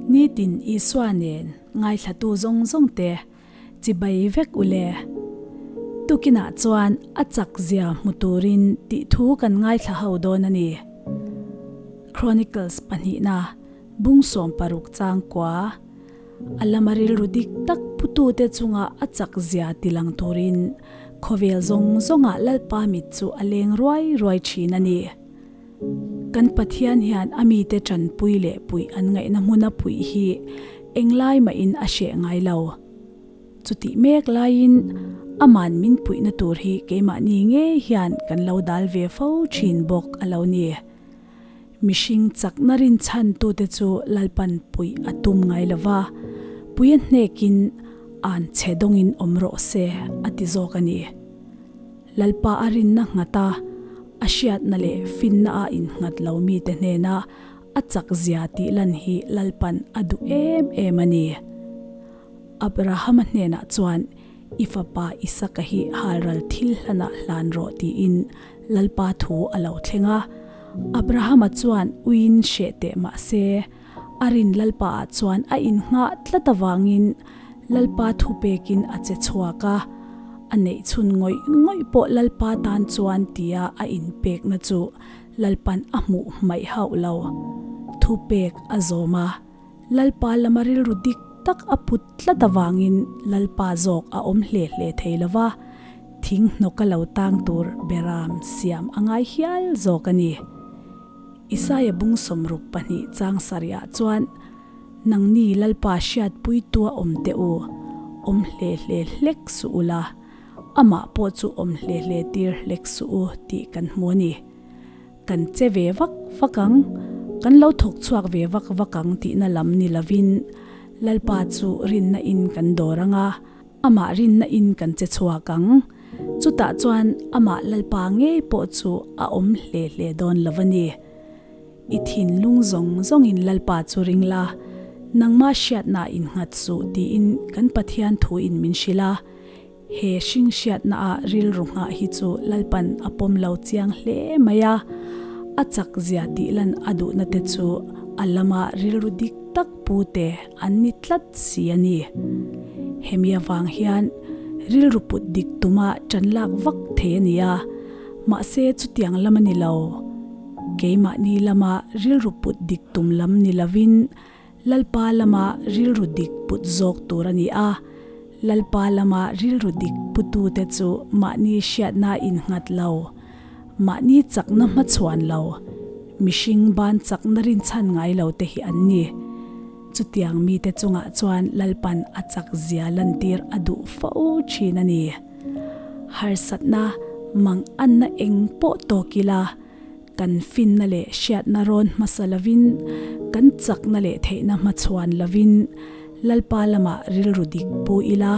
Nitin Isua nen ngaithlatu zawng zawng te chibai vek u le. Tukinah chuan a chak zia hmu turin tih thu kan ngaithla ho dawn a ni. Chronicles pahnihna bung 60 chang kua a lama rilru dik tak putute chunga a chak zia tilang turin khawvel zawng zawngah Lalpa mit chu a leng ruai ruai thin a ni. Kan Pathian hian a mite tanpui leh puih an ngaihna hmuna puih hi englai mahin a hreh ngai lo. Chutih mek laiin aman min puihna tur hi keimahni ngei hian kan lo dal ve fo thin bawk a lo ni. Mihring chakna rinchhan tute chu Lalpan puih a tum ngai lo va, puia hnekin an chhe dawngin awm rawh se a ti zawk a ni. Lalpa a rinna nghat a, a hriatna leh finna a innghat lo mite hnena a chak zia tih lan hi Lalpan a duh em em a ni. Abrahama hnenah chuan, I fapa Isaka hi halral thil hlanah hlan rawh tiin Lalpa thu a lo thleng a. Abrahama chuan uiin hreh teh mah se, a rin Lalpaah chuan a innghah tlat avangin Lalpa thu pekin a che chhuak a. A neih chhun ngawih ngawih pawh Lalpa tan chuan tia a inpekna chu Lalpan a hmuh hmaih hauh lo. Thu pek a zawm a. Lalpa lama rilru dik tak a put tlat avangin Lalpa zawk a awm hle hle thei lo va, thing hnawka lo tang tur beram siam a ngai hial zawk a ni. Isaia bung 62 chang sarihah chuan, Nangni Lalpa hriatpuitua awm teh u, awm hle hle hlek suh ula, amah pawh chu awm hle hle tir hlek suh u tih kan hmu a ni. Kan che ve vak vak ang, kan lo thawk chhuak ve vak vak ang tihna lam ni lovin Lalpa chu rinna in kan dawr ang a, amah rinna in kan che chhuak ang. Chutah chuan amah Lalpa ngei pawh chu a awm hle hle dawn lo a ni. I thinlung zawng zawngin Lalpa chu ring la, nangmah hriatna innghat suh tiin kan Pathian thu in min hrilh a. He hring hriatna ah rilru nghah hi chu Lalpan a pawm lo chiang hle mai a, a chak zia tih lan a duhna te chu a lama rilru dik tak pu te an ni tlat si a ni. Hemi avang hian rilru put dik tuma tan lak vak thei a ni a, mahse chutiang lam a ni lo. Keimahni lama rilru put dik tum lam ni lovin Lalpa lama rilru dik put zawk tur a ni a, Lalpa lama rilru dik putute chu mahni hriatna innghat lo, mahni chakna hmachhuan lo, mihring ban chakna rinchhan ngai lo te hi an ni. Chutiang mite chungah chuan Lalpan a chak zia lantir a duh fo thin a ni. Harsatna mang anna eng pawh tawk ila, Kan finna leh hriatna rawn hmasa lovin, kan chakna leh theihna hmachhuan lovin Lalpa lamah rilru dik pu ila,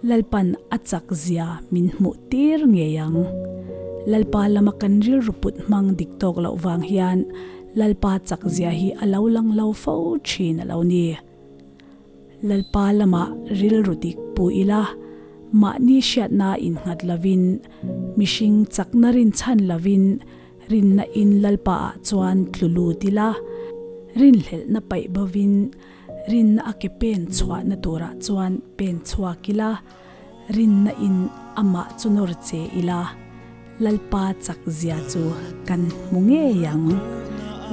Lalpan a chak zia min hmuh tir ngei ang. Lalpa lama kan rilru put hmang dik tawk loh vang hian Lalpa chak zia hi a lo lang lo fo thin a lo ni. Lalpa lamah rilru dik pu ila, mahni hriatna innghat lovin, mihring chakna rinchhan lovin rinna in Lalpa ah chuan tlu lut ila, rinhlelhna paih bovin rinna a ke pen chhuahna turah chuan pen chhuak ila, rinna in amah chu nawr che ila, Lalpa chak zia chu kan hmu ngei ang.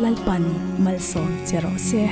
Lalpan malsawm che rawh se.